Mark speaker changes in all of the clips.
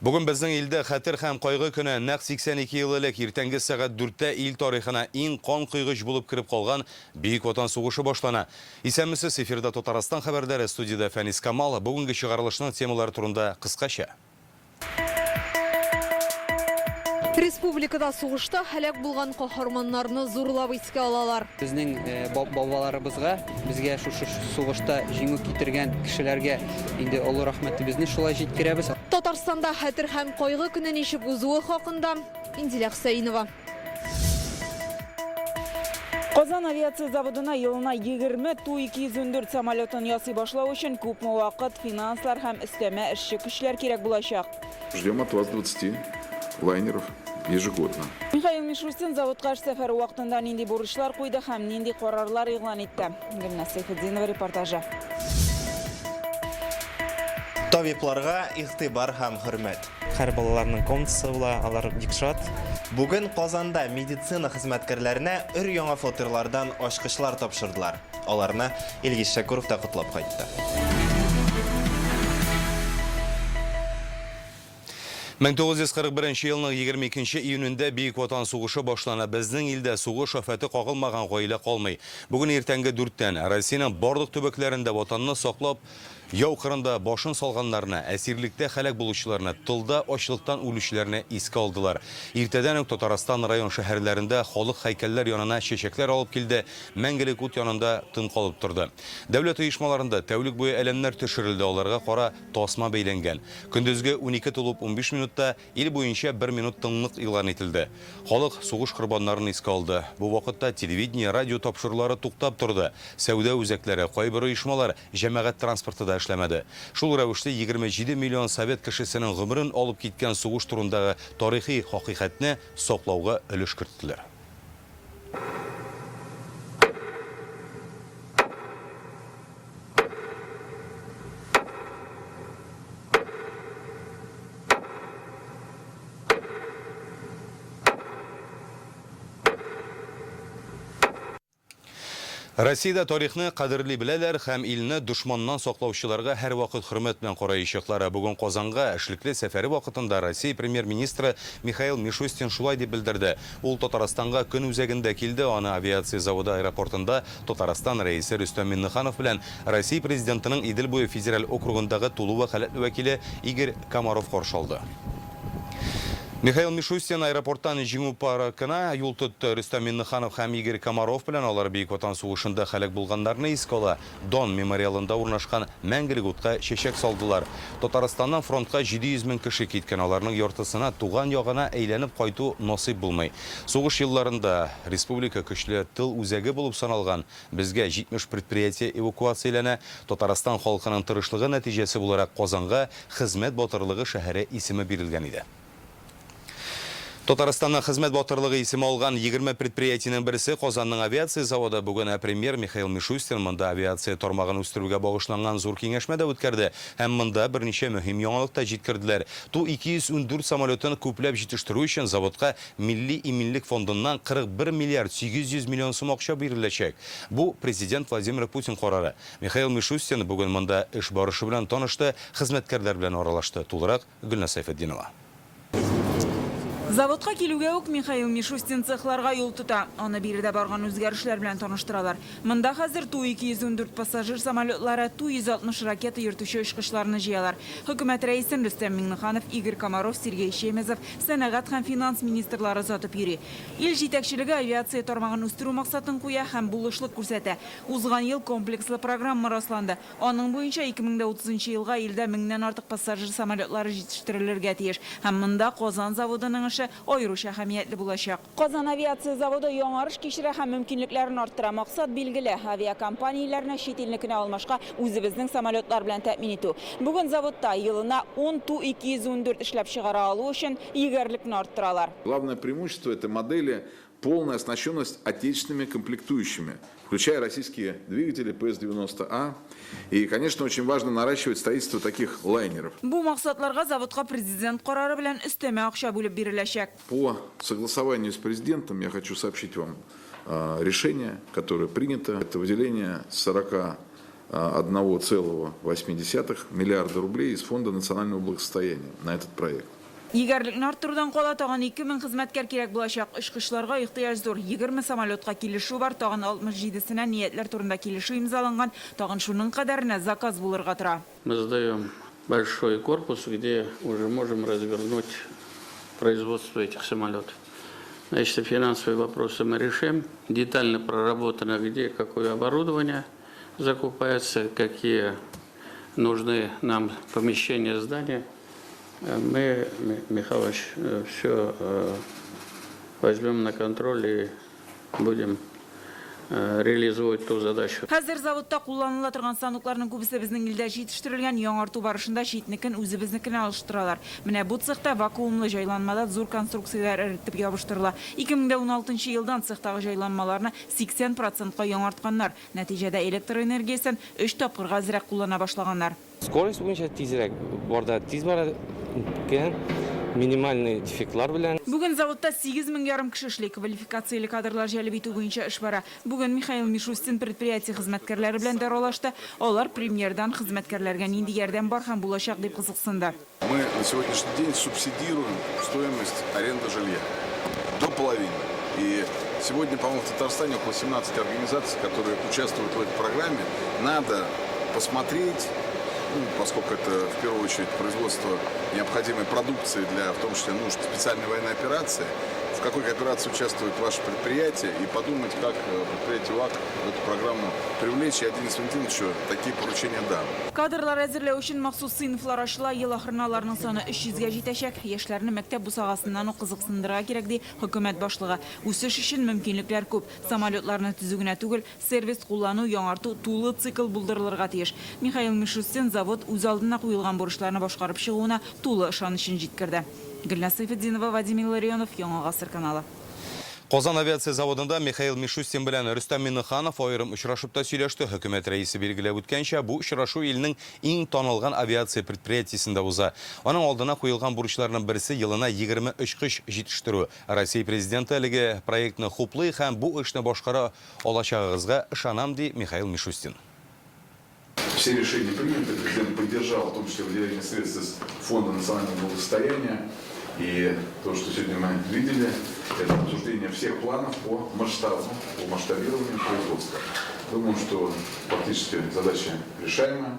Speaker 1: Бүген безнең илдә Хәтер һәм кайгы көне. Нәкъ 82 ел элек иртәнге сәгать дүрттә ил тарихына иң канкойгыч булып кереп калган Бөек Ватан сугышы башлана. Исәнмесез, эфирда Татарстан хәбәрләре, студиядә Фәнис Камал. Бүгенге чыгарылышның темалары турында кыскача.
Speaker 2: Республикада сугышта һәлак булган каһарманнарны зурлап искә алалар.
Speaker 3: Безнең бабаларыбызга, безгә шушы сугышта җиңү китергән кешеләргә инде олы рәхмәтебезне шулай җиткерәбез.
Speaker 2: Татарстанда Хәтер һәм кайгы көне ничек узуы хакында Инзилә Хөсәенова.
Speaker 4: Казан авиация заводына елына 20 Ту-214 самолетын ясый башлау өчен күпме вакыт, финанслар һәм өстәмә эшче көчләр кирәк булачак?
Speaker 5: Ждем от вас 20 лайнеров ежегодно.
Speaker 4: Михаил Мишустин заводка эш сәфәре вакытында нинди бурычлар куйды һәм нинди карарлар игълан итте? Гөлназ Сәйфетдинова репортажы.
Speaker 6: Табибларга игътибар һәм хөрмәт.
Speaker 7: Һәр балаларның комнатасы була, алар бик шат.
Speaker 6: Бүген Казанда медицина хезмәткәрләренә өр-яңа фатирлардан ачкычлар тапшырдылар. Аларны Илгиз Шәкүров та котлап кайтты.
Speaker 1: 1941 елның 22 июнендә Бөек Ватан сугышы башлана. Безнең илдә сугыш афәте кагылмаган гаилә калмый. Бүген иртәнге дүрттән Россиянең барлык төбәкләрендә Ватанны саклап Яу кырында башын салганнарны, әсирлектә һәлак булучыларны, тылда ачлыктан үлүчеләрне искә алдылар. Иртәдән үк Татарстан район-шәһәрләрендә халык һәйкәлләр янына чәчәкләр алып килде, мәңгелек ут янында тын калып торды. Дәүләт оешмаларында тәүлек буе әләмнәр төшерелде, аларга кара тасма бәйләнгән. Көндезге 12 тулып 15 минутта Ил буенча бер минут тынлык игълан ителде. Халык сугыш корбаннарын искә алды. Бу вакытта телевидение, радио тапшырулары туктап торды, сәүдә үзәкләре, кайбер оешмалар, җәмәгать транспорты да эшләмәде. Шул рәвешле 27 миллион совет кешесенең гомерен алып киткән сугыш турындагы тарихи хакыйкатьне саклауга өлеш керттеләр. Россиядә тарихны кадерли беләләр һәм илне дошманнан саклаучыларга һәрвакыт хөрмәт белән караячаклар. Бүген Казанга эшлекле сәфәре вакытында Россия Премьер-министры Михаил Мишустин шулай дип белдерде. Ул Татарстанга көн үзәгендә килде, аны авиация заводы аэропортында Татарстан Рәисе Рөстәм Миңнеханов белән Россия Президентының Идел буе федераль округындагы тулы вәкаләтле вәкиле Игорь Комаров каршы алды. Михаил Мишустин аэропорттан Җиңү паркына юл тотты. Рөстәм Миңнеханов һәм Игорь Комаров белән алар Бөек Ватан сугышында һәлак булганнарны искә ала. Дан мемориалында урнашкан Мәңгелек утка чәчәк салдылар. Татарстаннан фронтка 700 мең кеше киткән, аларның яртысына туган ягына әйләнеп кайту насыйп булмый. Сугыш елларында республика көчле тыл үзәге булып саналган, безгә 70 предприятие эвакуацияләнә. Татарстан халкының тырышлыгы нәтиҗәсе буларак Казанга Хезмәт батырлыгы шәһәре исеме бирелгән иде. Татарстанның Хезмәт батырлыгы исеме алган 20 предприятиенең берсе, Казанның авиация заводы. Бүген премьер Михаил Мишустин монда авиация тармагын үстерүгә багышланган зур киңәшмә дә үткәрде һәм монда берничә мөһим яңалык та җиткерделәр. Ту-214 самолетын күпләп җитештерү өчен заводка Милли иминлек фондыннан 41 миллиард 800 миллион сум акча биреләчәк. Бу, Президент Владимир Путин карары. Михаил Мишустин бүген монда эш барышы белән танышты, хезмәткәрләр белән аралашты. Тулырак Гөлназ Сәйфетдинова.
Speaker 4: Заводка килүгә үк Михаил Мишустин цехларга юл тота. Аны биредә барган үзгәрешләр белән таныштыралар. Монда хәзер Ту-214 пассажир самолетлары, Ту-160 ракета йөртүче очкычларны җыялар. Хөкүмәт рәисен Рөстәм Миңнеханов, Игорь Комаров, Сергей Чемезов, сәнәгать һәм финанс министрлары озатып йөри. Ил җитәкчелеге авиация тармагын үстерү максатын куя һәм булышлык күрсәтә. Узган ел комплекслы программа расланды. Аның буенча 2030 нчы елга илдә меңнән артык пассажир самолетлары җитештерелергә тиеш. Һәм монда Казан заводының эше аеруча әһәмиятле булачак. Казан авиация заводы яңарыш кичерә һәм мөмкинлекләрен арттыра. Максат билгеле, авиакомпанияләрне чит илнекенә алмашка үзебезнең самолетлар белән тәэмин итү. Бүген заводта елына ун Ту-214 эшләп чыгара алу өчен егәрлекне арттыралар.
Speaker 5: Главное преимущество этой модели, полная оснащенность отечественными комплектующими, включая российские двигатели ПС-90А. И, конечно, очень важно наращивать строительство таких лайнеров.
Speaker 4: Бу максатларга заводка Президент карары белән өстәмә акча бүлеп биреләчәк.
Speaker 5: По согласованию с Президентом я хочу сообщить вам решение, которое принято. Это выделение 40 1,8 миллиарда рублей из Фонда национального благосостояния на этот проект.
Speaker 4: Егәрлекне арттырудан кала тагын 2000 хезмәткәр кирәк булачак. Очкычларга ихтыяҗ зур. 20 самолетка килешү бар, тагын 67-сенә ниятләр турында килешү имзаланган, тагын шуның кадәренә заказ булырга тора.
Speaker 8: Мы сдаем большой корпус, где уже можем развернуть производство этих самолетов. Значит, финансовые вопросы мы решим. Детально проработано, где какое оборудование закупается, какие нужны нам помещения, здания. Мы, Михайлович, все возьмем на контроль и будем реализовывать ту задачу.
Speaker 4: Хәзер заводта кулланыла торган станокларның күбесе безнең илдә җитештерелгән, яңарту барышында читнекен үзебезнекенә алыштыралар. Менә бу цехта вакуумлы җайланмада зур конструкцияләр эретеп ябыштырыла. 2016 елдан цехтагы җайланмаларны 80%-ка яңартканнар. Нәтиҗәдә электр энергиясен 3 тапкырга әзрәк куллана башлаганнар.
Speaker 7: Скорость буенча тизрәк барда, тиз бара икән, минимальный дефектлар белән.
Speaker 4: Бүген заводта 8500 кеше эшли, квалификацияле кадрлар җәлеп итү буенча эш бара. Бүген Михаил Мишустин предприятие хезмәткәрләре белән дә аралашты. Алар премьердан хезмәткәрләргә нинди ярдәм бар һәм булачак дип кызыксынды.
Speaker 5: Мы на сегодняшний день субсидируем стоимость аренды жилья до половины. И сегодня, по-моему, в Татарстане около 17 организаций, которые участвуют в этой программе. Надо посмотреть, ну, поскольку это в первую очередь производство необходимой продукции для, в том числе, нужд специальной военной операции, в какой кооперации участвует ваше предприятие, и подумать, как предприятие УАК в эту программу привлечь. Я Денису Валентиновичу такие поручения дам.
Speaker 4: Кадрлар әзерләү өчен махсус сыйныфлар ачыла. Ел ахырына аларның саны 300гә җитәчәк. Яшьләрне мәктәп бусагасыннан ук кызыксындырырга кирәк, ди хөкүмәт башлыгы. Үсеш өчен мөмкинлекләр күп. Самолетларны төзү генә түгел, сервис, куллану, яңарту тулы цикл булдырылырга тиеш. Михаил Мишустин завод үз алдына куелган бурычларны башкарып чыгуына тулы ышанычын җиткерде. Гөлназ Сайфетдинова, Вадим Илларионов, Яңа Гасыр каналы.
Speaker 1: Казан авиация заводында Михаил Мишустин белән Рөстәм Миңнеханов аерым очрашып та сөйләште. Хөкүмәт рәисе билгеләп үткәнчә, бу очрашу илнең иң танылган авиация предприятиесендә уза. Аның алдына куелган бурычларның берсе елына 20 очкыч җитештерү. Россия президенты әлеге проектны хуплый һәм бу эшне башкара алачагыгызга ышанам, ди Михаил Мишустин.
Speaker 5: Все решения приняты, президент поддержал, в том числе выделение средств из Фонда национального благосостояния. И то, что сегодня мы видели, это обсуждение всех планов по масштабу, по масштабированию производства. Думаю, что фактически задача решаема,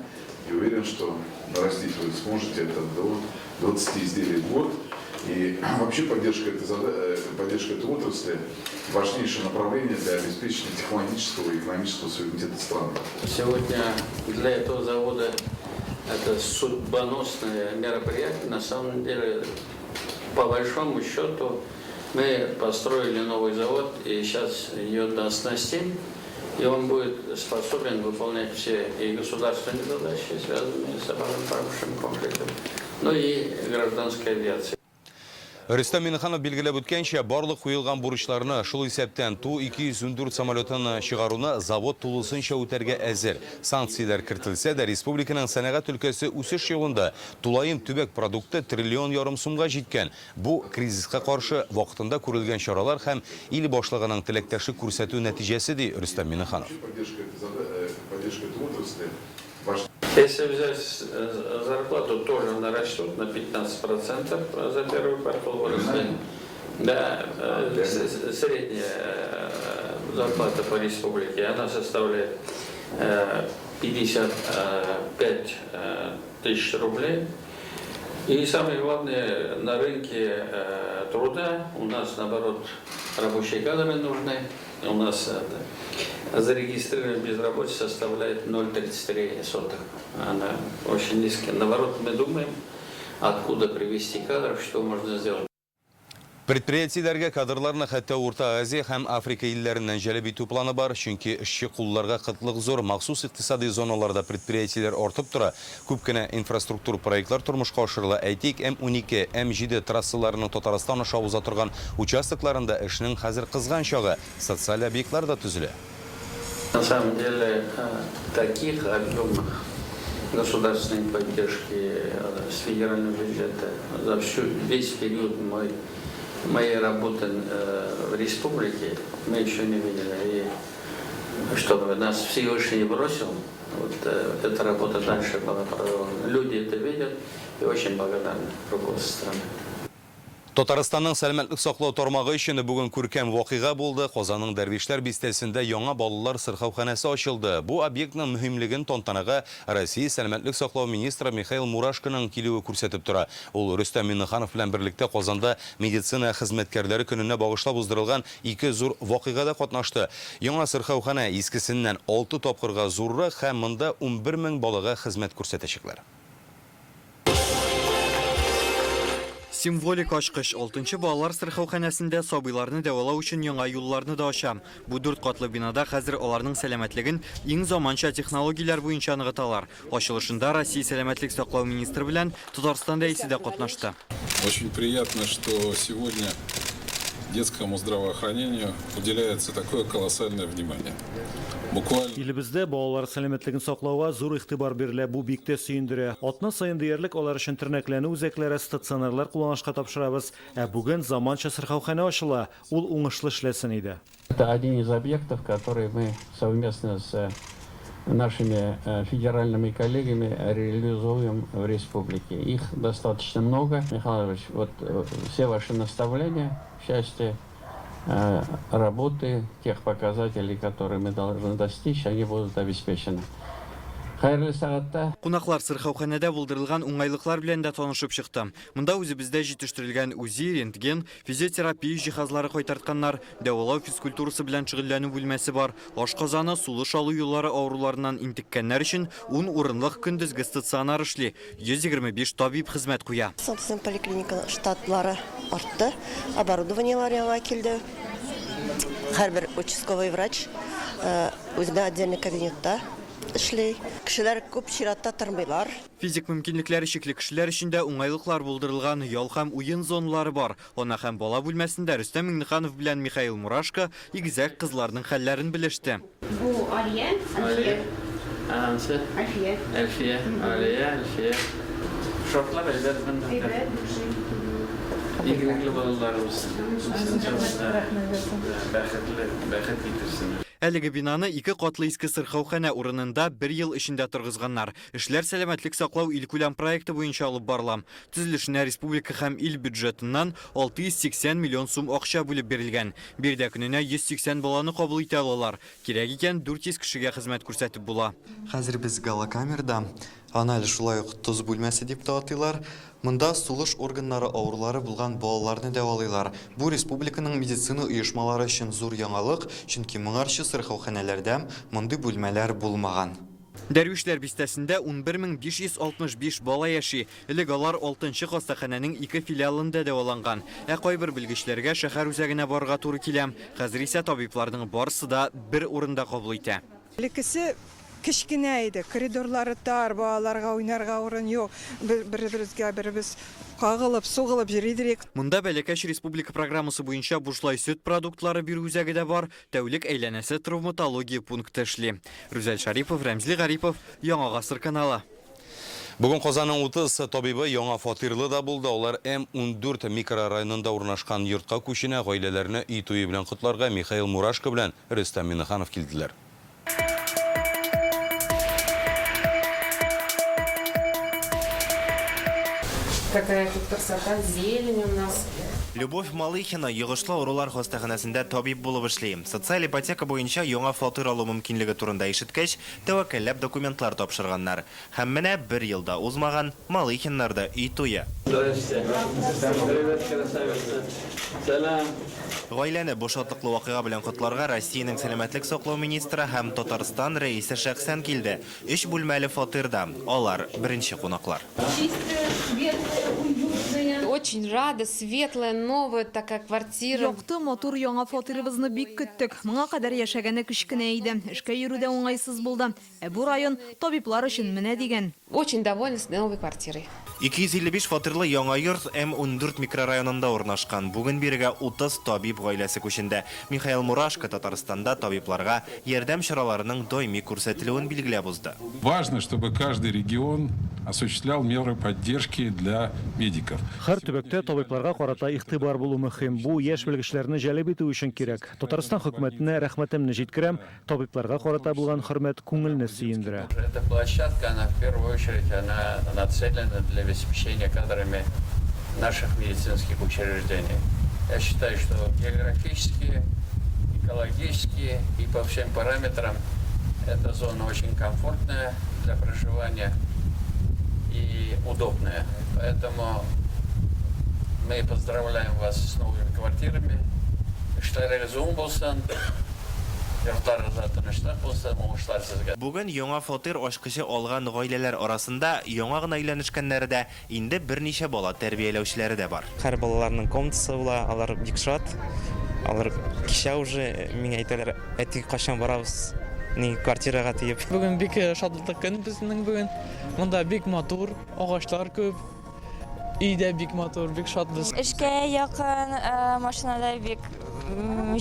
Speaker 5: и уверен, что нарастить вы сможете это до 20 изделий в год. И вообще поддержка этой отрасли важнейшее направление для обеспечения технологического и экономического суверенитета страны.
Speaker 8: Сегодня для этого завода это судьбоносное мероприятие. На самом деле, по большому счету, мы построили новый завод, и сейчас идет до оснастим, и он будет способен выполнять все и государственные задачи, связанные с оборонно-промышленным комплексом, но и гражданской авиацией.
Speaker 1: Рөстәм Миңнеханов билгеләп үткәнчә, барлык куелган бурычларны, шул исәптән Ту-214 самолетын чыгаруны завод тулысынча үтәргә әзер. Санкцияләр кертелсә дә, республиканың сәнәгать өлкәсе үсеш юлында. Тулаем төбәк продукты триллион ярым сумга җиткән. Бу кризиска каршы вакытында күрелгән чаралар һәм ил башлыгының теләктәшлек күрсәтү нәтиҗәсе, ди Рөстәм Миңнеханов.
Speaker 5: Поддержка этой отрасли важна.
Speaker 8: Если взять зарплату, тоже она растет на 15% за первый квартал выросли. Да, средняя зарплата по республике, она составляет 55 тысяч рублей. И самое главное, на рынке труда у нас, наоборот, рабочие кадры нужны. У нас зарегистрированная безработица составляет 0,33. Она очень низкая. Наоборот, мы думаем, откуда привести кадров, что можно сделать.
Speaker 1: Предприятиеләргә кадрларны хәтта Урта Азия һәм Африка илләреннән җәлеп итү планы бар, чөнки эшче кулларга кытлык зур. Махсус икътисади зоналарда предприятиеләр артып тора. Күп кенә инфраструктур проектлар тормышка ашырыла. Әйтик, М12, М7 трассаларының Татарстан аша уза торган участокларында эшнең хәзер кызган чагы. Социаль объектлар да төзелә.
Speaker 8: На самом деле, таких объемах государственной поддержки с федерального бюджета за весь период моей работы в республике мы еще не видели. И Чтобы нас Всевышний не бросил, вот эта работа дальше была продолжена. Люди это видят и очень благодарны руководству страны.
Speaker 1: Татарстанның сәламәтлек саклау тармагы өчен бүген күркәм вакыйга булды. Казанның Дәрвишләр бистәсендә яңа балалар сырхауханәсе ачылды. Бу объектның мөһимлеген тантанага Россия сәламәтлек саклау министры Михаил Мурашконың килүе күрсәтеп тора. Ул Рөстәм Миңнеханов белән берлектә Казанда медицина хезмәткәрләре көненә багышлап уздырылган ике зур вакыйгада катнашты. Яңа сырхауханә искесеннән алты тапкырга зуррак һәм монда 11 мең балага хезмәт күрсәтәчәкләр.
Speaker 9: Символик ачкыч 6 балалар сырхауханәсендә сабыйларны дәвалау өчен яңа юлларны да ача. Бу дүрт катлы бинада хәзер аларның сәламәтлеген иң заманча технологияләр буенча ныгыталар. Ачылышында Россия сәламәтлек саклау министры белән Татарстан рәисе дә катнашты.
Speaker 10: Очень приятно, что сегодня детскому здравоохранению уделяется такое колоссальное внимание. Буквально
Speaker 11: Илебездә балалар сәламәтлеген саклауга зур игътибар бирелә, бу бик тә сөендерә. Атна саен диярлек алар өчен тернәкләнү үзәкләре, стационарлар кулланышка тапшырабыз. Ә бүген заманча сырхауханә ачыла, ул уңышлы эшләсен иде.
Speaker 8: Это один из объектов, который мы совместно с нашими федеральными коллегами реализуем в республике. Их достаточно много. Михаил Иванович, вот все ваши наставления в части работы, тех показателей, которые мы должны достичь, они будут обеспечены. Хәерле сәгатьтә.
Speaker 9: Кунаклар сырхауханәдә булдырылган уңайлыклар белән дә танышып чыкты. Монда үзебездә җитештерелгән УЗИ, рентген, физиотерапия җиһазлары кайтартканнар, дәвалау физкультурасы белән шөгыльләнү бүлмәсе бар, ашказаны, сулыш алу юллары авыруларыннан интеккәннәр өчен 10 урынлык көндезге стационар эшли, 125 табиб хезмәт куя.
Speaker 12: Собственно, поликлиниканың штатлары артты, оборудованиелар яңа килде. Һәрбер участковый врач үзенә отдельный кабинетта эшли. Кешеләр күп чиратта тормыйлар.
Speaker 9: Физик мөмкинлекләре чикле кешеләр өчен дә уңайлыклар булдырылган, ял һәм уен зоналары бар. Ана һәм бала бүлмәсендә Рөстәм Миңнеханов белән Михаил Мурашко игезәк кызларның хәлләрен белеште.
Speaker 13: Бу Алия, Әлфия.
Speaker 8: Ансы?
Speaker 13: Әлфия.
Speaker 8: Әлфия, Алия, Әлфия. Шартлар әйбәт монда.
Speaker 13: Әйбәт.
Speaker 8: Игелекле балаларыбыз. Бәхетле, бәхет китерсен.
Speaker 9: Әлеге бинаны ике катлы иске сырхауханә урынында бер ел эчендә торгызганнар. Эшләр сәламәтлек саклау илкүләм проекты буенча алып барыла. Төзелешенә республика һәм ил бюджетыннан 680 миллион сум акча бүлеп бирелгән. Биредә көненә 180 баланы кабул итә алалар. Кирәк икән 400 кешегә хезмәт күрсәтеп була.
Speaker 14: Хәзер без галокамерда, аны әле шулай ук тоз бүлмәсе дип тә атыйлар. Монда сулыш органнары авырулары булган балаларны дәвалыйлар. Бу республиканың медицина оешмалары өчен зур яңалык, чөнки моңарчы сырхауханәләрдә мондый бүлмәләр булмаган.
Speaker 9: Дәрвишләр бистәсендә 11565 бала яши. Элек алар 6 хастаханәнең ике филиалында дәваланган. Ә кайбер белгечләргә шәһәр үзәгенә барырга туры килә. Хәзер исә табибларның барысы да бер урында кабул итә.
Speaker 15: Элеккесе кечкенә иде, коридорлары тар, балаларга уйнарга урын юк. Бер-беребезгә беребез кагылып, сугылып йөри идек.
Speaker 9: Монда Бәләкәч республика программасы буенча бушлай сөт продуктлары бирү үзәге дә бар. Тәүлек әйләнәсе травматология пункты эшли. Рүзәл Шарипов, Рәмзли Гарипов, Яңа Гасыр каналы.
Speaker 1: Бүген Казанның 30 табибы яңа фатирлы да булды. Алар М14 микрорайонында урнашкан йортка күченә, гаиләләрне өй туе белән котларга Михаил Мурашко белән Рөстәм Миңнеханов килделәр.
Speaker 16: Какая тут красота, зелень у нас.
Speaker 6: Любовь Малыхина йогышлы авырулар хастаханәсендә табиб булып эшли. Социаль ипотека буенча яңа фатир алу мөмкинлеге турында ишеткәч, тәвәккәлләп документлар тапшырганнар. Һәм менә бер елда узмаган Малыхиннарда өй туе.
Speaker 8: Здрасте. Привет, красавица. Сәлам.
Speaker 6: Гаиләне бу шатлыклы вакыйга белән котларга Россиянең сәламәтлек саклау министры һәм Татарстан рәисе шәхсән килде. Өч бүлмәле фатирда алар беренче кунаклар.
Speaker 16: Чистая, светлая, уютная. Очень рада, светлая, новая такая квартира.
Speaker 2: Якты, матур яңа фатирыбызны бик көттек. Моңа кадәр яшәгәне кечкенә иде. Эшкә йөрү дә уңайсыз булды. Ә бу район табиблар өчен менә дигән.
Speaker 16: Очень довольна с новой квартирой.
Speaker 6: 255 фатирлы яңа йорт М14 микрорайонында урнашкан. Бүген бирегә 30 табиб гаиләсе күченде. Михаил Мурашко Татарстанда табибларга ярдәм чараларының даими күрсәтелүен билгеләп узды.
Speaker 10: Важно, чтобы каждый регион осуществлял меры поддержки для медиков.
Speaker 11: Һәр төбәктә табибларга карата игътибар булу мөһим. Бу яшь белгечләрне җәлеп итү өчен кирәк. Татарстан хөкүмәтенә рәхмәтемне җиткерәм, табибларга карата булган хөрмәт күңелне сөендерә.
Speaker 8: Эта площадка, она в первую очередь, она нацелена для обеспечения кадрами наших медицинских учреждений. Я считаю, что географически, экологически и по всем параметрам эта зона очень комфортная для проживания и удобная. Поэтому мы поздравляем вас с новыми квартирами. Эшләрегез уң булсын, йортларыгызда тынычлык булсын, уңышлар сезгә.
Speaker 6: Бүген яңа фатир ачкычы алган гаиләләр арасында яңа гына өйләнешкәннәре дә, инде берничә бала тәрбияләүчеләре дә бар.
Speaker 7: Һәр балаларның комнатасы була, алар бик шат. Алар кичә уже миңа әйтәләр, әти, кайчан барабыз ни квартирага диеп.
Speaker 17: Бүген бик шатлыклы көн безнең бүген. Монда бик матур, агачлар күп. Өй дә бик матур, бик шатбыз.
Speaker 13: Эшкә якын, машинада бик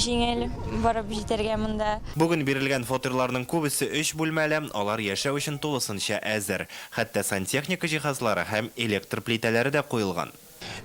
Speaker 13: җиңел барып җитәргә монда.
Speaker 6: Бүген бирелгән фатирларның күбесе өч бүлмәле, алар яшәү өчен тулысынча әзер. Хәтта сантехника җиһазлары һәм электр плитәләре дә куелган.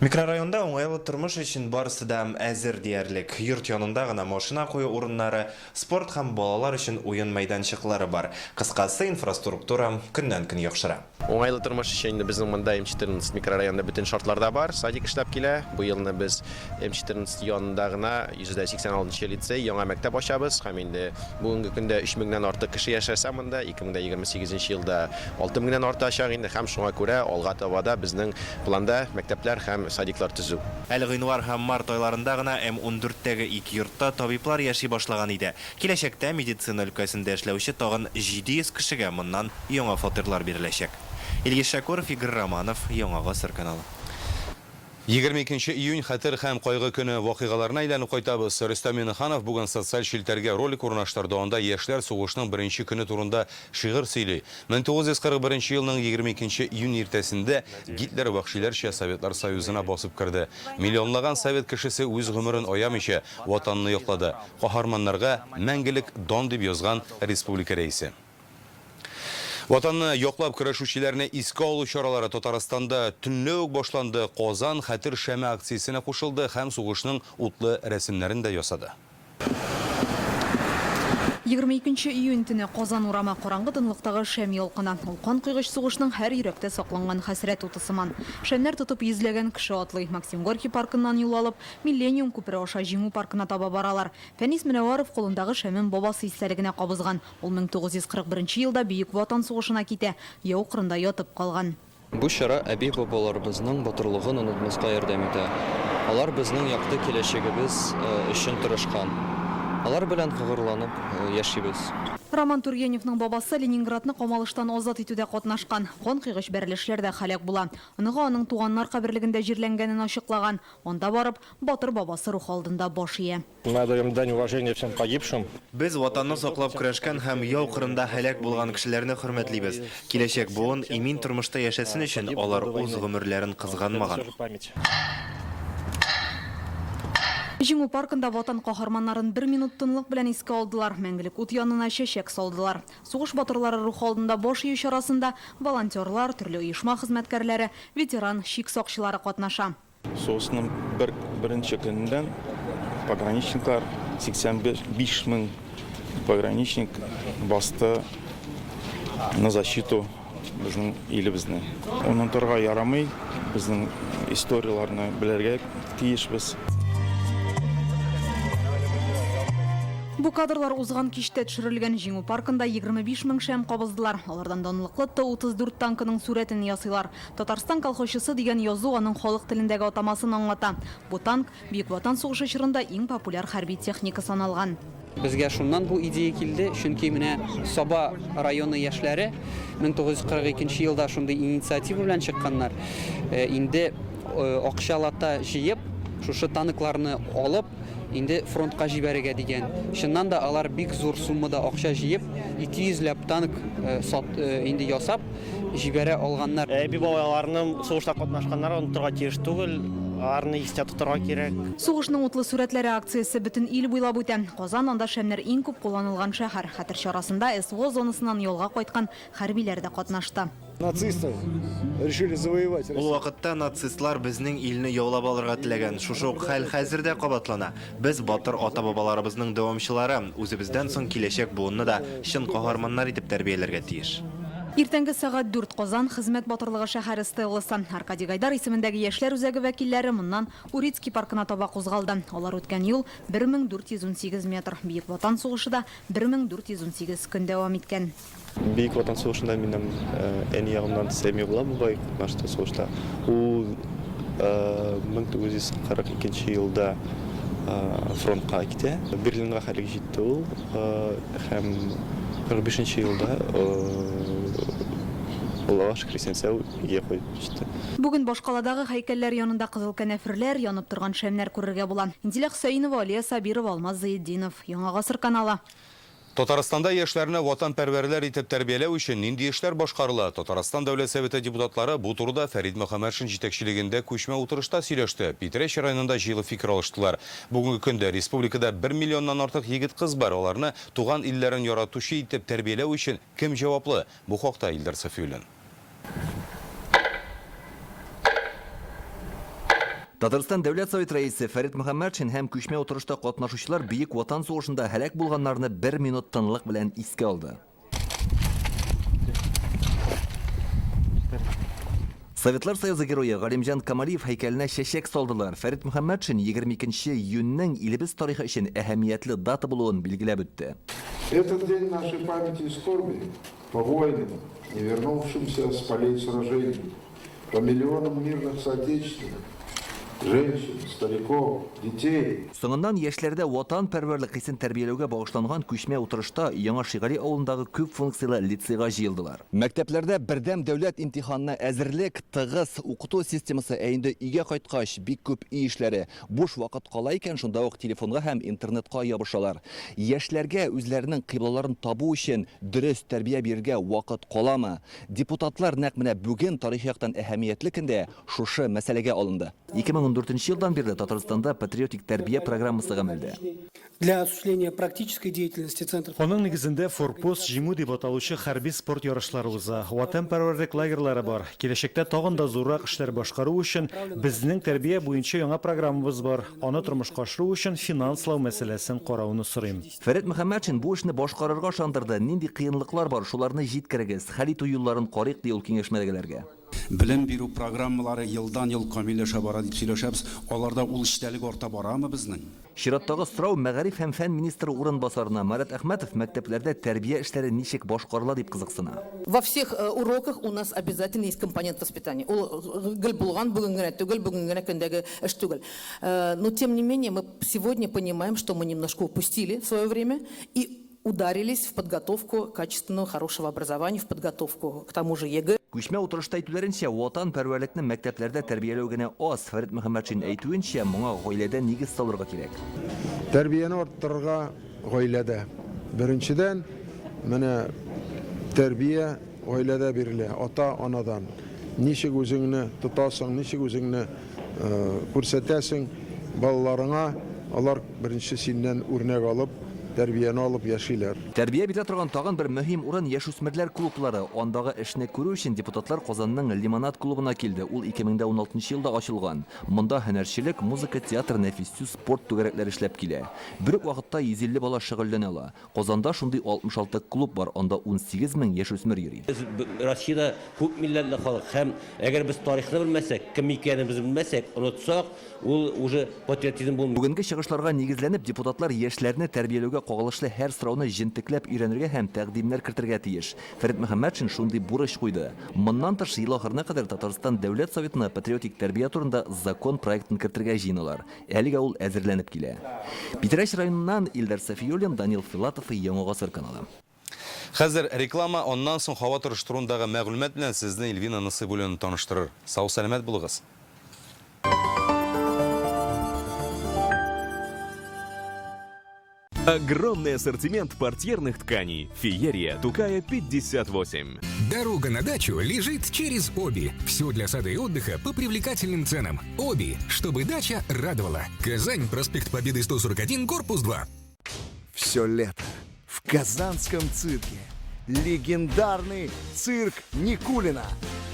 Speaker 6: Микрорайонда уңайлы тормыш өчен барысы да әзер диярлек. Йорт янында гына машина кую урыннары, спорт һәм балалар өчен уен мәйданчыклары бар. Кыскасы, инфраструктура көннән-көн яхшыра.
Speaker 18: Уңайлы тормыш өчен инде безнең монда М14 микрорайонында бөтен шартлар да бар. Садик эшләп килә. Бу елны без М14 янында гына 186 лицей, яңа мәктәп ачабыз һәм инде бүгенге көндә 3000 нән артык кеше яшәсә монда, 2028 елда 6000 нән артачак инде һәм шуңа күрә алга таба да безнең планда мәктәпләр һәм садиклар төзү.
Speaker 6: Әле гыйнвар һәм март айларында гына М14тәге ике йортта табиблар яши башлаган иде. Киләчәктә медицина өлкәсендә эшләүче тагын 700 кешегә моннан яңа фатирлар биреләчәк. Илгиз Шәкүров, Игорь Романов, Яңа Гасыр каналы.
Speaker 1: 22 июнь хәтер һәм кайгы көне вакыйгаларына әйләнеп кайтабыз. Рөстәм Миңнеханов бүген социаль челтәргә ролик урнаштырды. Анда яшьләр сугышның беренче көне турында шигырь сөйли. 1941 елның 22 июнь иртәсендә Гитлер вәхшиләрчә Советлар Союзына басып керде. Миллионлаган совет кешесе үз гомерен аямыйча Ватанны яклады. Каһарманнарга мәңгелек дан, дип язган республика Рәисе. Ватанны яклап көрәшүчеләрне искә алу чаралары Татарстанда төнлә үк башланды. Казан Хәтер шәме акциясенә кушылды һәм сугышның утлы рәсемнәрен дә ясады.
Speaker 2: 22 июнь төне Казан урамы караңгы тынлыктагы шәм ялкыны. Ул канкойгыч сугышның һәр йөрәктә сакланган хәсрәт уты сыман. Шәмнәр тотып йөзләгән кеше атлый. Максим Горький паркыннан юл алып, Миллениум күпере аша Җиңү паркына таба баралар. Фәнис Мөнәвәров кулындагы шәмен бабасы истәлегенә кабызган. Ул 1941 елда Бөек Ватан сугышына китә, яу кырында ятып калган.
Speaker 19: Бу чара әби-бабаларыбызның батырлыгын онытмаска ярдәм итә. Алар безнең якты киләчәгебез өчен тырышкан. Алар белән горурланып яшибез.
Speaker 2: Роман Тургеневның бабасы Ленинградны камалыштан азат итүдә катнашкан. Канкойгыч бәрелешләрдә һәлак була. Оныгы аның туганнар каберлегендә җирләнгәнен ачыклаган. Анда барып, батыр бабасы рухы алдында баш ия.
Speaker 20: Мы отдаем дань уважения всем погибшим.
Speaker 6: Без Ватанны саклап көрәшкән һәм яу кырында һәлак булган кешеләрне хөрмәтлибез. Киләчәк буын имин тормышта яшәсен өчен алар үз гомерләрен кызганмаган.
Speaker 2: Җиңү паркында Ватан каһарманнарын бер минут тынлык белән искә алдылар, мәңгелек ут янына чәчәк салдылар. Сугыш батырлары рухы алдында баш ию чарасында волонтерлар, төрле оешма хезмәткәрләре, ветеран чик сакчылары катнаша.
Speaker 21: Сугышның бер беренче көненнән пограничниклар 85 мең пограничник басты на защиту безнең илебезне. Онытырга ярамый, безнең историяләрне белергә тиешбез.
Speaker 2: Бу кадрлар узган кичтә төшерелгән. Җиңү паркында 25 мең шәм кабыздылар. Алардан данлыклы Т-34 танкының сурәтен ясыйлар. Татарстан колхозчысы дигән язу аның халык телендәге атамасын аңлата. Бу танк Бөек Ватан сугышы чорында иң популяр хәрби техника саналган.
Speaker 3: Безгә шуннан бу идея килде, чөнки менә Саба районы яшьләре 1942 елда шундый инициатива белән чыкканнар. Инде акчалата җыеп, шушы танкларны алып, инде фронтка җибәрергә дигән. Чыннан да алар бик зур суммада акча җыеп, 200 ләп танк сат, инде ясап җибәрә алганнар.
Speaker 22: Әби-бабайларының сугышта катнашканнарын онытырга тиеш түгел.
Speaker 4: Аларны истә тотарга кирәк.
Speaker 2: Сугышның утлы сурәтләре акциясе бөтен ил буйлап үтә. Казан анда шәмнәр иң күп кулланылган шәһәр. Хәтер чарасында СВО зонасыннан ялга кайткан хәрбиләр дә катнашты.
Speaker 22: Нацисты решили завоевать Россию.
Speaker 6: Ул вакытта нацистлар безнең илне яулап алырга теләгән. Шушы ук хәл хәзер дә кабатлана. Без, батыр ата-бабаларыбызның дәвамчылары, үзебездән соң киләчәк буынны да чын каһарманнар итеп тәрбияләргә тиеш.
Speaker 2: Иртәнге сәгать дүрт, Казан, Хезмәт батырлыгы шәһәре стелласы. Аркадий Гайдар исемендәге Яшьләр үзәге вәкилләре моннан Урицкий паркына таба кузгалды. Алар үткән юл 1418 метр. Бөек Ватан сугышы да 1418 көн дәвам иткән.
Speaker 23: Бөек Ватан сугышында минем әни ягымнан Сәмигулла бабай катнашты сугышта. Ул 1942 елда фронтка китә. Берлинга хәтлек җитте ул һәм 45 нче елда Аллага шөкер, исән-сау өйгә кайтып җитте.
Speaker 2: Бүген башкаладагы һәйкәлләр янында кызыл канәферләр, янып торган шәмнәр күрергә була. Инзилә Хөсәенова, Алия Сабирова, Алмаз Зыятдинов. Яңа Гасыр каналы.
Speaker 1: Татарстанда яшьләрне ватанпәрвәрләр итеп тәрбияләү өчен нинди эшләр башкарыла? Татарстан Дәүләт Советы депутатлары бу турыда Фәрит Мөхәммәтшин җитәкчелегендә күчмә утырышта сөйләште. Питрәч районында җыелып фикер алыштылар. Бүгенге көндә республикада бер миллионнан артык егет-кыз бар. Аларны туган илләрен яратучы итеп тәрбияләү өчен кем җаваплы? Бу хакта Илдар Сафиуллин.
Speaker 24: Татарстан Дәүләт Советы Рәисе Фәрит Мөхәммәтшин һәм күчмә утырышта катнашучылар Бөек Ватан сугышында һәлак булганнарны бер минут тынлык белән искә алды. Советлар Союзы Герое Галимҗан Камалиев һәйкәленә чәчәк салдылар. Фәрит Мөхәммәтшин 22 нче июньнең илебез тарихы өчен әһәмиятле дата булуын билгеләп үтте.
Speaker 5: Этот день нашей памяти и скорби по воинам, не вернувшимся с полей сражений, по миллионам мирных соотечественников, женщин, стариков, детей.
Speaker 24: Соңыннан яшьләрдә ватанпәрвәрлек хисен тәрбияләүгә багышланган күчмә утырышта Яңа Шигали авылындагы күп функцияле лицейга җыелдылар. Мәктәпләрдә бердәм дәүләт имтиханына әзерлек, тыгыз укыту системасы, ә инде өйгә кайткач, бик күп өй эшләре. Буш вакыт кала икән, шунда ук телефонга һәм интернетка ябышалар. Яшьләргә үзләренең кыйблаларын табу өчен дөрес тәрбия бирергә вакыт каламы? Депутатлар нәкъ менә бүген, тарихи яктан әһәмиятле көндә, шушы мәсьәләгә алынды. 2014 елдан бирле Татарстанда патриотик тәрбия программасы гамәлдә.
Speaker 25: Для осуществления практической деятельности Центр.
Speaker 11: Аның нигезендә Форпост Җиңү дип аталучы хәрби-спорт ярышлары уза, ватанпәрвәрлек лагерьлары бар. Киләчәктә тагын да зуррак эшләр башкару өчен безнең тәрбия буенча яңа программабыз бар. Аны тормышка ашыру өчен финанслау мәсьәләсен карауны сорыйм.
Speaker 24: Фәрит Мөхәммәтшин бу эшне башкарырга ышандырды. Нинди кыенлыклар бар, шуларны җиткерегез, хәл итү юлларын карыйк, ди ул киңәшмәдәгеләргә.
Speaker 26: Белем бирү программалары елдан-ел камилләшә бара дип сөйләшәбез. Аларда ул эчтәлек арта барамы безнең?
Speaker 24: Чираттагы сорау мәгариф һәм фән министры урынбасарына. Марат Әхмәтов мәктәпләрдә тәрбия эшләре ничек башкарыла дип кызыксына.
Speaker 27: Во всех уроках у нас обязательно есть компонент воспитания. Ул гел булган, бүген генә түгел, бүген генә көндәге эш түгел. Но тем не менее мы сегодня понимаем, что мы немножко упустили в свое время и ударились в подготовку качественного хорошего образования, в подготовку к тому же ЕГЭ.
Speaker 24: Күчмә утырышта әйтүләренчә, ватанпәрвәрлекне мәктәпләрдә тәрбияләү генә аз. Фәрит Мөхәммәтшин әйтүенчә, моңа гаиләдә нигез салырга кирәк.
Speaker 5: Тәрбияне арттырырга гаиләдә. Беренчедән, менә тәрбия гаиләдә бирелә, ата-анадан. Ничек үзеңне тотасың, ничек үзеңне күрсәтәсең балаларыңа, алар беренче синнән үрнәк алып, тәрбияне алып яшиләр.
Speaker 24: Тәрбия бирә торган тагын бер мөһим урын, яшүсмерләр клублары. Андагы эшне күрү өчен депутатлар Казанның Лимонад клубына килде. Ул 2016 елда ачылган. Монда һөнәрчелек, музыка, театр, нәфис сүз, спорт түгәрәкләре эшләп килә. Бер үк вакытта 150 бала шөгыльләнә ала. Казанда шундый 66 клуб бар, анда 18 мең яшүсмер йөри.
Speaker 28: Без Россиядә күп милләтле халык һәм әгәр без тарихны белмәсәк, кем икәнебезне белмәсәк, онытсак, ул уже патриотизм булмый.
Speaker 24: Бүгенге чыгышларга нигезләнеп, депутатлар яшьләрне тәрбияләүгә кагылышлы һәр сорауны җентекләп өйрәнергә һәм тәкъдимнәр кертергә тиеш. Фәрит Мөхәммәтшин шундый бурыч куйды. Моннан тыш, ел ахырына кадәр Татарстан Дәүләт Советына патриотик тәрбия турында закон проектын кертергә җыеналар. Әлегә ул әзерләнеп килә. Питрәч районыннан Илдар Сафиуллин, Данил Филатов, Яңа Гасыр каналы.
Speaker 1: Хәзер реклама, аннан соң һава торышы турындагы мәгълүмат белән сезне Эльвина Насыйбуллина таныштырыр. Сау-сәламәт булыгыз!
Speaker 4: Огромный ассортимент портьерных тканей. Феерия Тукая 58.
Speaker 8: Дорога на дачу лежит через Оби. Все для сада и отдыха по привлекательным ценам. Оби, чтобы дача радовала. Казань, проспект Победы 141, корпус 2.
Speaker 9: Все лето в Казанском цирке. Легендарный цирк Никулина.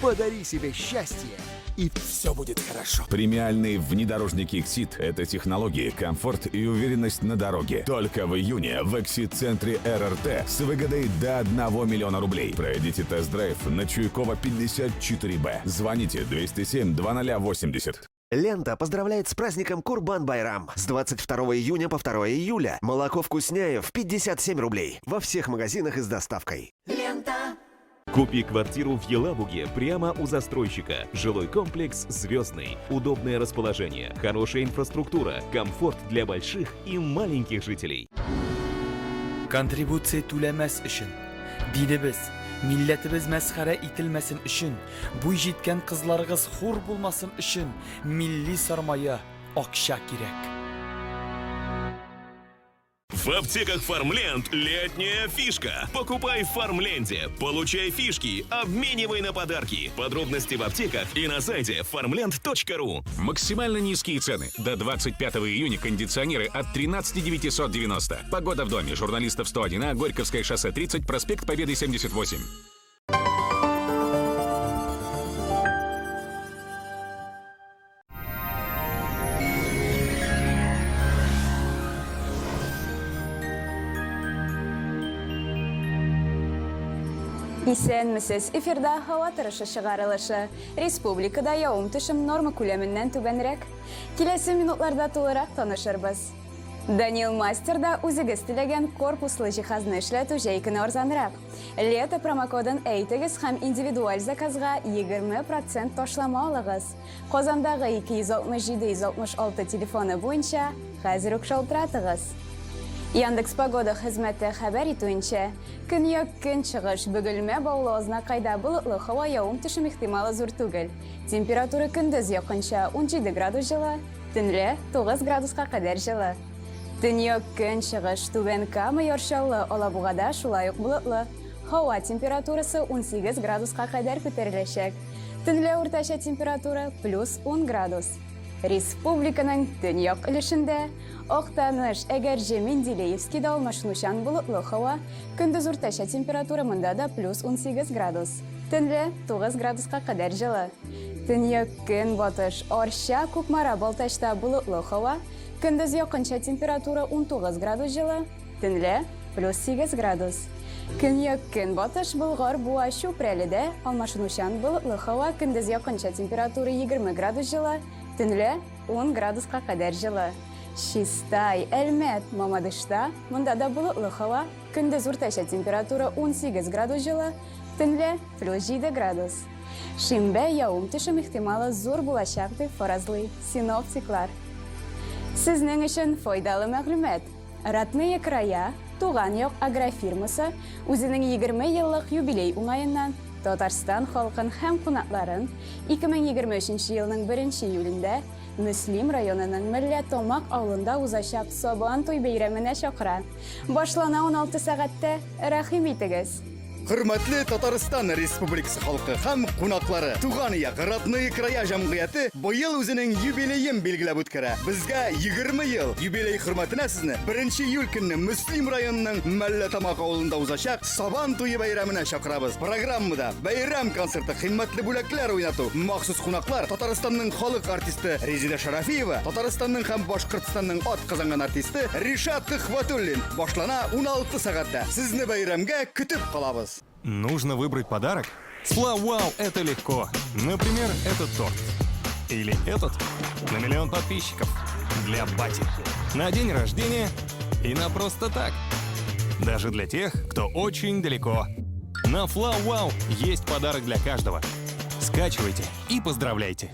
Speaker 9: Подари себе счастье, и все будет хорошо.
Speaker 5: Премиальный внедорожник Exit – это технологии, комфорт и уверенность на дороге. Только в июне в Exit-центре РРТ с выгодой до 1 миллиона рублей. Пройдите тест-драйв на Чуйкова 54Б. Звоните 207 2080.
Speaker 10: Лента поздравляет с праздником Курбан-Байрам с 22 июня по 2 июля. Молоко «Вкусняев» 57 рублей. Во всех магазинах и с доставкой.
Speaker 12: Лента.
Speaker 4: Купи квартиру в Елабуге прямо у застройщика. Жилой комплекс «Звездный». Удобное расположение, хорошая инфраструктура, комфорт для больших и маленьких жителей.
Speaker 14: Контрибуция түләмәс өчен, динебез, милләтебез мәсхәрә ителмәсен өчен, буй җиткән кызларыгыз хур булмасын өчен милли сармая, акча кирәк.
Speaker 4: В аптеках «Фармленд» летняя фишка. Покупай в «Фармленде», получай фишки, обменивай на подарки. Подробности в аптеках и на сайте farmland.ru.
Speaker 15: Максимально низкие цены. До 25 июня кондиционеры от 13 990. Погода в доме. Журналистов 101А, Горьковское шоссе 30, проспект Победы 78.
Speaker 16: Исәнмесез! Эфирда һава торышы чыгарылышы. Республикада явым-төшем норма күләменнән түбәнрәк. Киләсе минутларда тулырак танышырбыз. Данил Мастерда үзегез теләгән корпуслы җиһазны эшләтү җәй көне арзанрак. Лето промокодын әйтегез һәм индивидуаль заказга 20 процент ташлама алыгыз. Казандагы 267 166 телефоны буенча хәзер үк шалтыратыгыз. Яндекс Погода хезмәте хәбәр итүенчә, көньяк-көнчыгыш Бөгелмә Баулы Азнакайда болытлы һава явым-төшем ихтималы зур түгел. Температура көндез якынча 17 градус җылы, төнлә 9 градуска кадәр җылы. Төньяк-көнчыгыш Түбән Кама Яр Чаллы Алабугада шулай ук болытлы. Һава температурасы 18 градуска кадәр күтәреләчәк. Төнлә уртача температура плюс 10 градус. Республиканың төньяк өлешендә, Актаныш, Әгерҗе, Менделеевскида алмашынучан болытлы һава, көндез уртача температура монда да плюс 18 градус. Төнлә 9 градуска кадәр җылы. Төньяк-көнбатыш, Арча, Кукмара, Балтачта болытлы һава, көндез якынча температура 19 градус җылы, төнлә плюс 8 градус. Көньяк-көнбатыш Болгар, Буа, Чүпрәледә алмашынучан болытлы һава, көндез якынча температура 20 градус җылы, төнлә 10 градуска кадәр җылы. Чистай, Әлмәт, Мамадышта монда да болытлы һава, көндез уртача температура 18 градус җылы, төнлә плюс 7 градус. Шимбә явым-төшем ихтималы зур булачак дип фаразлый синоптиклар. Сезнең өчен файдалы мәгълүмат! Родные края Туган як агрофирмасы үзенең 20 еллык юбилей уңаеннан Татарстан халкын һәм кунакларын 2023 елның 1 июлендә Мөслим районының Меллә Томак авылында узачак Сабан туй бәйрәменә чакыра. Башлана 16 сәгатьтә, рәхим итегез!
Speaker 29: Хөрмәтле Татарстан Республикасы халкы һәм кунаклары! Туган як, Родные края җәмгыяте быел үзенең юбилеен билгеләп үткәрә. Безгә 20 ел! Юбилей хөрмәтенә сезне 1 июль көнне Мөслим районының Мәлләтамак авылында узачак Сабан туе бәйрәменә чакырабыз. Программада, бәйрәм концерты, кыйммәтле бүләкләр уйнату, махсус кунаклар, Татарстанның халык артисты Резеда Шарафиева, Татарстанның һәм Башкортстанның атказанган артисты Ришат Төхвәтуллин. Башлана 16 сәгатьтә. Сезне бәйрәмгә көтеп калабыз.
Speaker 30: Нужно выбрать подарок? С Вау это легко. Например, этот торт. Или этот на миллион подписчиков. Для бати. На день рождения и на просто так. Даже для тех, кто очень далеко. На Флау есть подарок для каждого. Скачивайте и поздравляйте.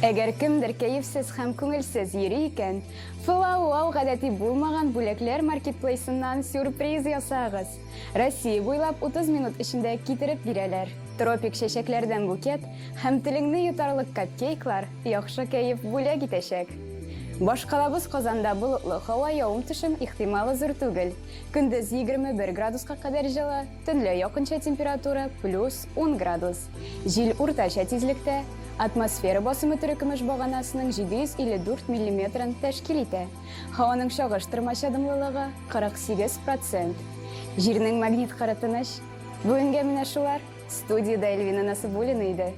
Speaker 16: Әгәр кемдер кәефсез һәм күңелсез йөри икән, Флау-Вау гадәти булмаган бүләкләр маркетплейсыннан сюрприз ясагыз. Россия буйлап 30 минут эчендә китереп бирәләр. Тропик чәчәкләрдән букет һәм телеңне йотарлык капкейклар яхшы кәеф бүләк итәчәк. Башкалабыз Казанда болытлы һава, явым-төшем ихтималы зур түгел. Көндез 21 градуска кадәр җылы, төнлә якынча температура плюс 10 градус. Җил уртача тизлектә, атмосфера басымы терекөмеш баганасының 754 миллиметрын тәшкил итә. Һаваның чагыштырмача дымлылыгы, 48 процент. Җирнең магнит кыры тыныч. Бүгенгә менә шулар. Студиядә Эльвина Насыбуллина иде.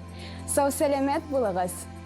Speaker 16: Сау-сәламәт булыгыз!